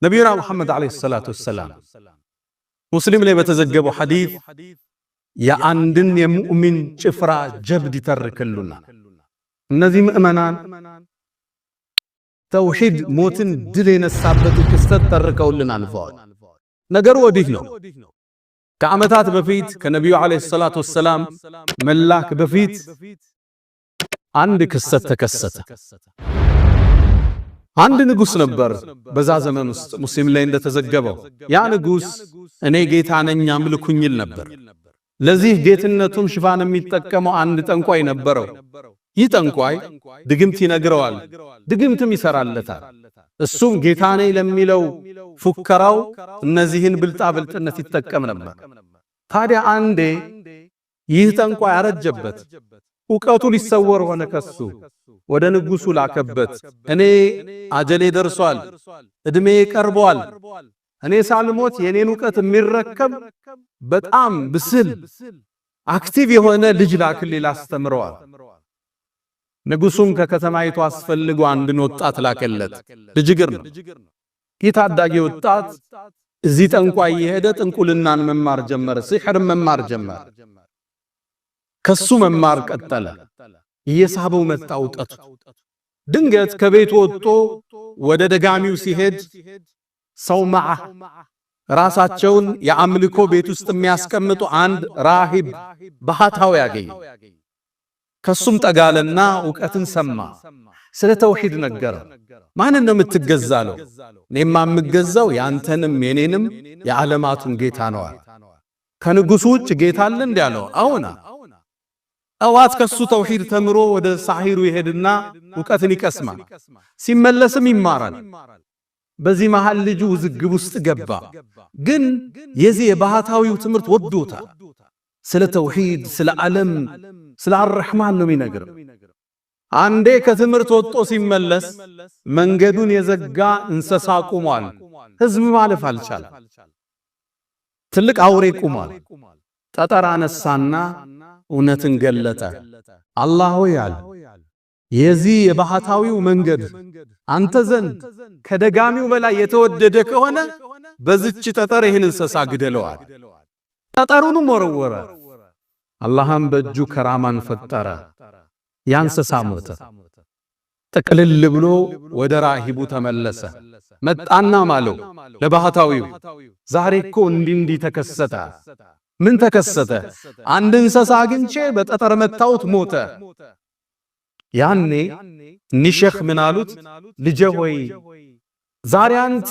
ነቢዩና ሙሐመድ ዓለይሂ ሰላቱ ወሰላም ሙስሊም ላይ በተዘገበው ሐዲስ የአንድን የሙእሚን ጭፍራ ጀብድ ይተርክሉናል። እነዚህ ምዕመናን ተውሂድ ሞትን ድል የነሳበትን ክስተት ተርከውልን አልፈዋል። ነገሩ ወዲህ ነው። ከዓመታት በፊት፣ ከነቢዩ ዓለይሂ ሰላቱ ወሰላም መላክ በፊት አንድ ክስተት ተከሰተ። አንድ ንጉስ ነበር በዛ ዘመን ውስጥ፣ ሙስሊም ላይ እንደተዘገበው። ያ ንጉስ እኔ ጌታ ነኝ፣ አምልኩኝ ይል ነበር። ለዚህ ጌትነቱም ሽፋን የሚጠቀመው አንድ ጠንቋይ ነበረው። ይህ ጠንቋይ ድግምት ይነግረዋል፣ ድግምትም ይሰራለታል። እሱም ጌታ ነኝ ለሚለው ፉከራው እነዚህን ብልጣ ብልጥነት ይጠቀም ነበር። ታዲያ አንዴ ይህ ጠንቋይ አረጀበት፣ እውቀቱ ሊሰወር ሆነ ከሱ። ወደ ንጉሱ ላከበት። እኔ አጀሌ ደርሷል፣ እድሜ ቀርቧል። እኔ ሳልሞት የኔን እውቀት የሚረከብ በጣም ብስል active የሆነ ልጅ ላክልኝ ላስተምረዋል። ንጉሱም ከከተማይቱ አስፈልጎ አንድን ወጣት ላከለት። ልጅ እግር ነው። ይህ ታዳጊ ወጣት እዚህ ጠንቋይ የሄደ ጥንቁልናን መማር ጀመረ፣ ሲሕርን መማር ጀመረ። ከሱ መማር ቀጠለ። እየሳበው መጣ እውቀቱ። ድንገት ከቤቱ ወጥቶ ወደ ደጋሚው ሲሄድ ሰውመዓ፣ ራሳቸውን የአምልኮ ቤት ውስጥ የሚያስቀምጡ አንድ ራሂብ ባህታዊ ያገኘ። ከሱም ጠጋለና እውቀትን ሰማ። ስለ ተውሂድ ነገረ። ማንን ነው የምትገዛለው? እኔማ የምገዛው ያንተንም የኔንም የዓለማቱን ጌታ ነው። ከንጉሱ ውጭ ጌታ አለ እንዲ አለው። አዎና። ጠዋት ከሱ ተውሂድ ተምሮ ወደ ሳሂሩ ይሄድና እውቀትን ይቀስማል። ሲመለስም ይማራል። በዚህ መሃል ልጁ ውዝግብ ውስጥ ገባ። ግን የዚህ የባህታዊው ትምህርት ወዶታል። ስለ ተውሂድ፣ ስለ ዓለም፣ ስለ አርረሕማን ነው የሚነግረው። አንዴ ከትምህርት ወጥቶ ሲመለስ መንገዱን የዘጋ እንስሳ ቁሟል። ህዝብ ማለፍ አልቻለም። ትልቅ አውሬ ቁሟል። ጠጠር አነሳና እውነትን ገለጠ። አላህ ሆይ አለ፣ የዚህ የባህታዊው መንገድ አንተ ዘንድ ከደጋሚው በላይ የተወደደ ከሆነ በዚች ጠጠር ይህን እንስሳ ግደለዋል። ጠጠሩንም ወረወረ። አላህም በእጁ ከራማን ፈጠረ። ያ እንስሳ ሞተ። ጥቅልል ብሎ ወደ ራሂቡ ተመለሰ። መጣና ማለው ለባህታዊው፣ ዛሬ እኮ እንዲህ እንዲህ ተከሰተ። ምን ተከሰተ? አንድ እንስሳ አግኝቼ በጠጠር መታውት ሞተ። ያኔ እኒህ ሼኽ ምን አሉት? ልጄ ሆይ፣ ዛሬ አንተ